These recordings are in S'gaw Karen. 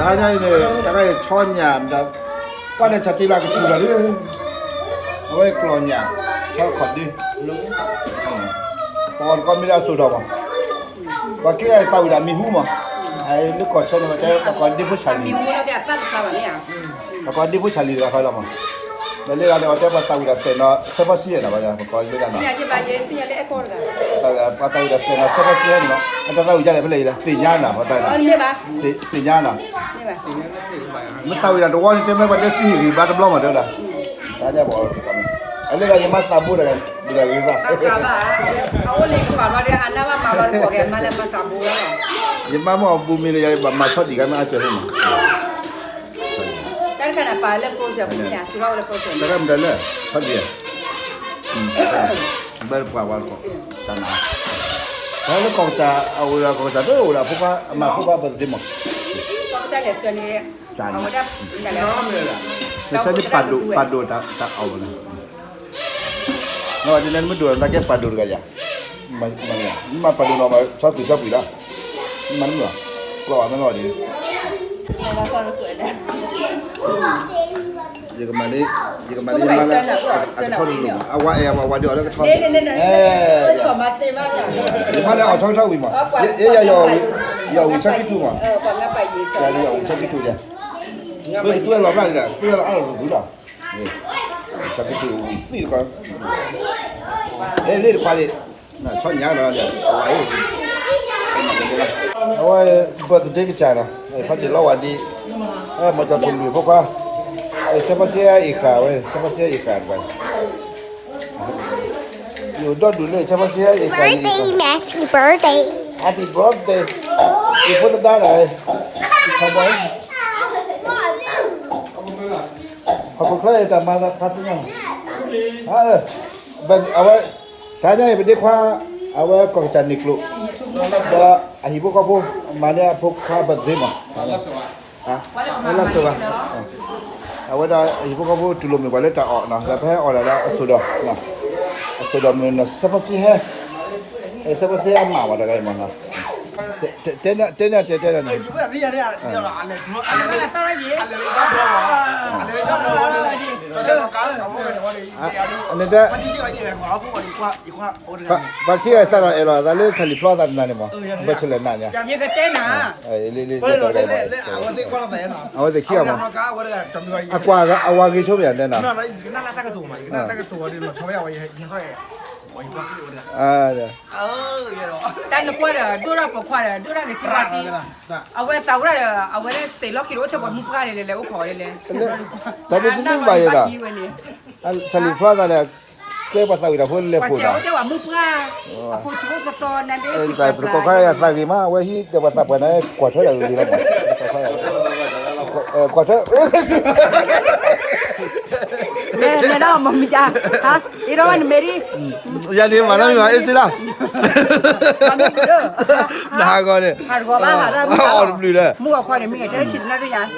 တၢ်ညါအံၤန့ၣ် တၢ်ခါအံၤဆီညၣ် ကွၢ်န့ၣ် ဆၣ်တံၢ်လၢကထူၣ်လီၤဒုး, အဝဲကျီၢ်ညၣ် ဆီခီၣ်ဒုး, ပအီၣ်တကီမ့ၢ်ဒၣ်အစိၣ်ထီၣ်မး, ပှၤက့ၤအသးဝံၣ်ဒၣ်မံၤဟူမး, လၢကီၢ်ဆၢန့ၣ် ပတဲပှၤကိးဒ့ဖိဆၣ်လံၤ, ပှၤကိးဒ့ဖိဆၣ်လံၤတဂၤဃီလီၤမး, ဒီးလၢဂၤန့ၣ် အတဲပှၤသးဝံၣ်ဒၣ်စဲးနီၤ ဆၢဖီဆံဟဲနီၤ ပှၤကိးလၢဂၤနီၤ ပှၤသးဝံၣ်ဒၣ်စဲးနီၤ ဆၢဖီဆံဟဲနီၤ အတၢ်သးဝံၣ်ဒၣ်လဲၣ်ဖဲလဲၣ်အံၤ သ့ၣ်ညါနီၤ ပှၤသးဝံၣ် သ့ၣ်ညါနီၤ မ့ၢ်သးဝံၣ်ဒၣ်တဝီန့ၣ် တဲမ့ၢ်ပှၤတဲစံဟ့ၣ်ဂံၢ်ဘါတဘျီမးတဲဝဲဒၣ်, တၢ်ညါဘၣ်, အလၢဂၤယမါသးဘိတဂၤ ဒ်ဂၤဂ့ၤသး, ယမါမ့ၢ်အီၣ်ဘူးမံၤန့ၣ် ယဘၣ်မၤဆီဒံၣ်ဂၤမ့ၢ်အါစၢၤမး, တၢ်မတၤလၢ ဆီဒံၣ်ဧါ, ဘၣ်ပှၤဝါလီၤ, တၢ်နါ, ပှၤလၢကီၢ်ကစၢ် အအိၣ်ဒီးကီၢ်ကစၢ်တအိၣ်ဒီးအဖိခွါ အမၤဖိခွါ birthday မး, တၢ်န့ၣ် ကစၢ်န့ၣ်ပာ်ဒိၣ် ပာ်ဒိၣ်တၢ်အီၣ်ဘၣ်န့ၣ်, နဝဲဒ်န့ၣ် နမ့ၢ်ဒိၣ်နသးကဲပာ်ဒိၣ်တဂၤယၤ, မ့ၢ်မၤပာ်ဒိၣ်နီၤ ဆီသူၣ်ဆီပှံၤလီၤ, မ့ၢ်မၤနမ့ၢ်လီၤ, ကျီၢ်ဘၣ်မ့ၢ်လီၤဒ်န့ၣ် ယကမၤလၢ ယကမၤလၢယမါလၢ အကထီၣ်လိၤလိၤမး အဝၤအဲၣ်အဝၤဝၤဒီးအီၣ်လၢကထီၣ်လိၤ, ယမါလၢအီၣ်ဆီကထီၣ်ဝံၤမး, ယဲယၤ ယအီၣ်ဝံၤဆီကထီၣ်မး, ယအီၣ်ဝံၤဆီကထီၣ်ယၤ, မ့ၢ်ကသူဝဲလီၤဘျၣ်ဒၣ် သူဝဲလီၤအါလီၤပူၤလီၤ, ဆီကထီၣ်ဝံၤသံတကီၢ်, လ့တခွါလံ ဆီညါလီၤ, အဝဲ birthday ကစၢ်နီၤ, ဖးတံၢ်လီၤဝဲဒ်, မၤကၠီၤထူၣ်လွံၢ်ဖိခွါ, ဆၢဖီဆံအ့ၣ်ကၤဝဲ ဆၢဖီဆံအ့ၣ်ကၤတပၤ, ယအိၣ်ဒီဒူၣ်လၢဆၢဖီဆံအ့ၣ်ကၤ, Happy birthday, ယဖိသဒါနီၤ, ဟီၣ်ခိၣ်ချၢအတၢ်မၤသးဖးသ့ၣ်ညါ, အဝဲ တၢ်ညါအံၤပဒ့ခွါ, အဝဲကီၢ်ကစၢ်န့ၣ်ကျိာ်, ဒီးအဟံၣ်ဖိဃီဖိ, မၤန့ၢ်အဖိခွါ birthday မး, လၢစိၤဘၣ်, အဝဲဒၣ်အဟံၣ်ဖိဃီဖိတူၢ်လိာ်မုာ်ပှၤလၢတၢ်အီၣ်နီၤ ဒီးဖဲအီၣ်ဒၣ်လၢအစိၤဒီး, အစိၤဒီးမုာ်နီၤ ဆၢဖီဆံဟဲ, ဆၢဖီဆံဟဲအမးမးတဂၤအံၤမးနီၤ, တဲတဲတဲတဲတဲ နတဲ, ပှၤခံဂၤစးထီၣ်အဲၣ်လီၤသးလၢဆၢလံၤဖျီသးတနၤန့ၣ်မး, ဘၣ်ဆၢလဲၣ်နၤန့ၣ်, ယကတဲနၤ, အဝဲသ့ၣ်ခံဂၤမး, အဝဲသ့ၣ်ခံဂၤမး, အကွၢ်အဝၤဂ့ၤဆိမးယၤတဲနၤ, ဘၣ်ဆၢလဲၣ်နၤန့ၣ်, တၢ်နကွၢ်ဒီး ဒိၣ်ဒၣ်ပိာ်ခွါဒီး ဒိၣ်ဒၣ်ကသံဝါသံ, အဝဲသးဝဲဒၣ်ဒီး အဝဲလၢ state လီၢ်ခံဒီး အိၣ်ထဲပှၤမုၣ်ပှၢ်န့ၣ် လဲၤလဲၤအိၣ်ခိးဝဲလဲၣ်, တၢ်ဒ်မုၣ်မုၣ်ဘၣ်ယဲဒၣ်, ဆၣ်လံၤဖျီသးဒီး ကျဲပှၤသးဝံၣ်တၢ်ဖိလဲၤပိာ်ဒီး, အိၣ်ထဲပှၤမုၣ်ပှၢ်, အဖိဆံးအိၣ်သီသီနၤဒ့, ပတကိးခါယသးဂ့ၤမး အဝဲဟံးဒီးပှၤသးပှၢ်န့ၣ် ကွၢ်ထွဲဒၣ်ဂ့ၤဂ့ၤလီၤမး, ကွၢ်ထွဲ လဲၤလဲၤဒီးမ့ၢ်မံၤကါ, အ့ဒီးဝဲနမဲာ်ဒံး, ယၤန့ၣ်မၤနီၢ်မံၤအ့စ့လၢ်, နဟးဂီၤန့ၣ်, အီၣ်တဘျုးဒီး, မုၢ်ဂီၤခီန့ၣ် မ့ၢ်ဂဲၤတဲဆံးနၢ်တယ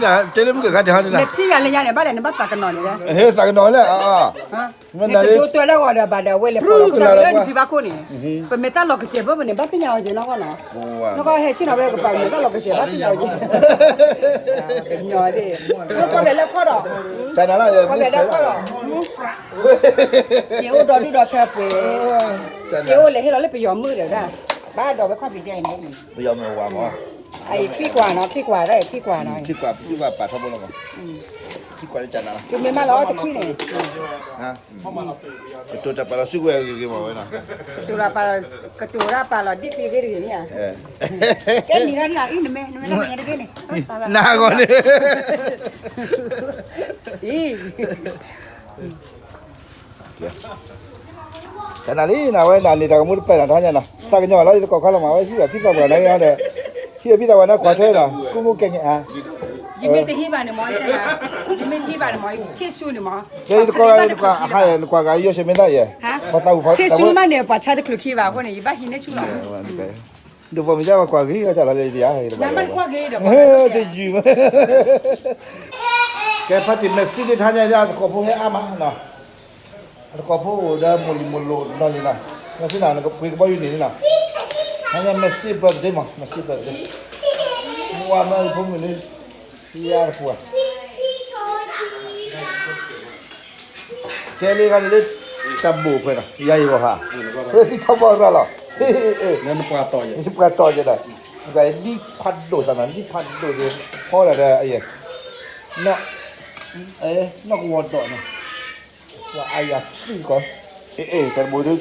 ၤ, တဲလၢမုၢ်ကခါန့ၣ်ဟီန့ၣ်, နထံၣ်ယၤလၢယၤန့ၣ် ဘၣ်လဲၣ်နဘၣ်သးကနီၤန့ၣ်, ဟဲသးကနီၤလဲၣ်, နတဒိတွဲလၢဂီၤဒီးဘၣ်ဒီး အဝဲလဲၤပိာ်လီၤ ပလၢပဖံဘၣ်ခိၣ်န့ၣ်, ပမ့ၢ်တၢ်လီၤကစဲးဘၣ်ပန့ၣ် ဘၣ်သ့ၣ်ညါအီၤက့ၤနီၢ်ဂီၢ်နီၤ, နီၢ်ဂီၢ်ဟဲဆ့ၣ်နီၤဝဲကပၤမ့ၢ်တၢ်လီၤကစဲးဘၣ်သ့ၣ်ညါအီၤက့ၤ, ကညီဒ်, ကီၢ်ဖဲလဲၣ်ခီဒီး, ကီၢ်ဖဲလဲၣ်ခီဒီး, က့ၤအိၣ်ဒီဒူၣ်ဒီထၢပှဲၤ, က့ၤအိၣ်လဲၤဟ့ၣ်လီၤလၢပယီၤမုၣ်ဒီးဒၣ်, ဘၣ်ဒီးဝဲခီၣ်ဖံးဒဲအံၤန့ၣ်အံၤ, ပယီၤမုၣ်ဝါမး, အံၤခံကွၢ်နီၤ ခံကွၢ်ဒၣ်အံၤခံကွၢ်နီၤ, ခံကွၢ်ပာ်ထီဘိလီၤမး, ခံကွၢ်လၢကနၤလီၤ, ကမ့ၢ်မးလီၤတခွံန့ၣ် ကတိၤတၢ်ပာ်လီၤစုကဝဲၤဂ့ၤဂ့ၤမးဝဲနီၤ, ကတိၤတၢ်ပာ်လီၤဒ်ချံဂ့ၤတဂ့ၤန့ၣ်ဧါ, ကဲနံၤထီၣ်န့ၣ်အံၤနမဲ နမဲ နမဲတဂ့ၤန့ၣ်, နဂီၢ်န့ၣ်, အံၤ, ကနၤလံနၤဝဲနၤန့ၣ် တၢ်ကမူတပဲာ်နီၤ တဟါညါနီၤ သးကညီၤလီၤ ယသကိးခါလီၤမး ဝဲဟံၣ်အဖံသးပှၢ်နီၤဒီး ဟံၣ်အဖံသးပှၢ်နီၤ ကွၢ်ထွဲနီၤ ကူမူကဲန့ၣ်ဧါ, ယမ့ၢ်တဟံၣ်ဘၣ်န့ၣ်မး ယမ့ၢ်တဟံၣ်ဘၣ်န့ၣ်မး ထံၣ်ဆူန့ၣ်မး, ယတကိး ယတကိး ဟါယဲ နကွၢ်ဂၤယိၣ်ဆ့မ့ၢ်သၣ်ယဲ, ထံၣ်ဆူမးန့ၣ် ပှၤဆါတချုးခံဘၣ်အဃိန့ၣ် ယဘၣ်ဟံးန့ၢ်ဆူလီၤ, ဒ်ဖိမ့ၢ်ယါပှၤကွၢ်ဂ့ၤ ကစၢ်လီၤလၢယပျၢ် တယုၢ်, ကဲဖါတံၢ်မဲာ်စံဒ့ထါညါ အသကိးဖိဟဲအါမးနီၤ, အသကိးဖိအိၣ်ဒီးမိၢ်လံၤမိၢ်လိၣ်နီၤလံနီၤ, မ့ၢ်စ့နီၤ နကပှ့ၤကဘီယူၤန့ၣ်နီၤ, ထါညါမဲာ်စံ birthday မး မဲာ်စံ birthday မ့ၢ်ဖိမုၣ်န့ၣ် ယါတပှၤ ကဲလံဂၤန့ၣ်လၢ တၢ်ဘိၣ်ခွဲးနီၤ ယါအံၤဘၣ်ဟါ လၢသံထီၣ်ဘီရၤလီၤ ပှၤတီၢ်ကဲဒီး ဒ်ဖးဒိၣ်သးနီၤ ဒ်ဖးဒိၣ်ကဲ ဖီဒၣ်ဒီး အယဲၢ် နီၢ်ကဝီၤဒီးန့ၣ် ပှၤအါယၤသံကီး အ့ၣ် တၢ်တဘိဒုး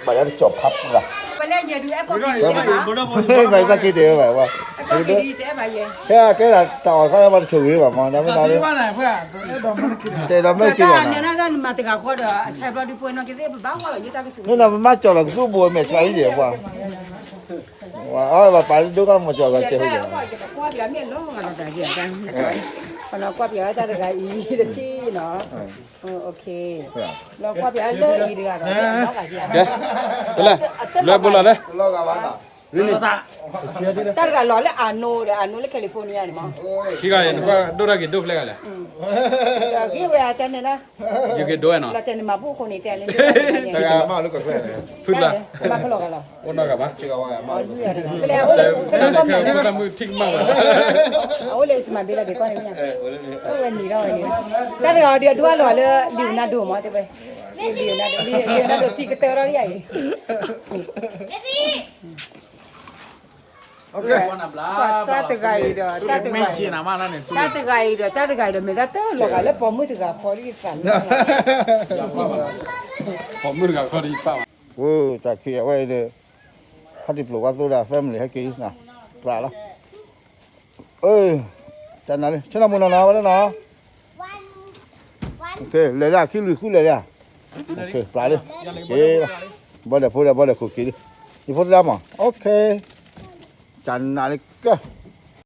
ဘၣ်ယၤတကၠီၣ်ဖးပှၤ ပလဲၤယဲၢ်ဒုးအဲၣ်ကီၢ်က့ၤယဲၢ်ဘၣ် ဘၣ်ယသးက့ၤတဲဝဲဘၣ် အဲၣ်ကီၢ်က့ၤဒုးယတအဲၣ်ဘၣ်ယဲၢ် ဟဲကဲဒၣ်တၢ်အီၣ်ခါဘၣ်တဆိၣ်ဂ့ၤဘၣ်မး တၢ်မ့ၢ်တၢ်လၢ တဲဒီးမ့ၢ်က့ၤဘၣ်နီၤ နနၢ်တၢ်နမၤတဂၤဃီဒီး အဆၢဘျီဒုးပှဲၤနီၢ်က့ၤသ့ၣ်ပဘၣ်ဝဲလီၤ ယတၢ်ကဆိၣ် မ့ၢ်နမၤကၠီၣ်လီၤကသူဘိမဲာ်ချါအံၤဒံးပှၤ အဝဲဘၣ်ပာ်ဒိၣ်ကါမၤကၠီၣ်လီၤတဲဟိယဲၢ် ကွၢ်ပယီၤမ့ၢ်လီၤဂာ်လီၤတၢ်က့ၤတၢ် ပနီၢ်ကွၢ်ပယီၤတၢ်တဂၤအံၤတထံၣ်နီၤ လီၤကွၢ်ပယီၤလၢအံၤတဂၤဒီး ကဲ တလဲ လၢဘိလီၤလဲၣ် လီၤဂာ်ဘၣ်နီၤ တၢ်တဂၤလီၤလၢအနိဒီး အနိလၢ California န့ၣ်မး ခံဂၤအံၤ နကွၢ်ဒိၣ်တၢ်က့ၤဒိၣ်ဖျဲၣ်ဂၤလဲၣ် ဒီးဂ့ၢ်ဝဲအတၢ်န့ၣ်လီၤ ယက့ၤဒိၣ်ဝဲနီၤ လီၤတဲာ်န့ၣ်မၤဘူၣ်အဃိန့ၣ် တဲလၢ တဂၤမၤလၢကကျဲ ဖုဘျါ မၤဖလီၤဂာ်လီၤ အိၣ်နီၢ်ဂၤဘၣ် ပလဲၤအိၣ်လၢ ဖိသၣ်မုၣ်ထံၣ်ကမၣ်ဘၣ် အအိၣ်လၢအံၤစမၤဘ့လီၤဒံးကီၢ်န့ၣ်မ့ၢ် အိၣ်ဝဲနံၤထီၣ်ဝဲန့ၣ် တၢ်တဂၤအံၤဒီးဒွးလီၤလၢ Leonardo မးတဲဝဲ Leonardo Leonardo သံကတၢၢ်ထီၣ်လံဧါအံၤ တၢ်တဂၤအံၤဒီး တၢ်တဂၤအံၤ တၢ်တဂၤအံၤဒီး တၢ်တဂၤအံၤဒီး မ့ၢ်ဒၣ်တၢ်လီၤဂာ်လၢပိာ်မုၣ်တဂၤဖီဒ်သးလီၤ ပိာ်မုၣ်တဂၤဖီဒ်ပၢ်ဘၣ် တၢ်ခံးအဝဲအံၤဒီး ဟဲတံၤပျိာ်ဝဲသိဒၣ် family ဟဲက့ၤ ပြးလီၤ တၢ်နၤလံ ဆ့ၣ်နီၤမူနီၤနီၤ ဝဲဒၣ်နီၤ လဲၤဒၣ်ခံလွံၢ်ဃုလဲၤဒၣ် ပြးလံ က့ၤလီၤ ဘီဒီးဖိဒီးဘီဒီးခိၣ်က့ၤလံ ယဖိသဒါမး တၢ်နၤလံကဲ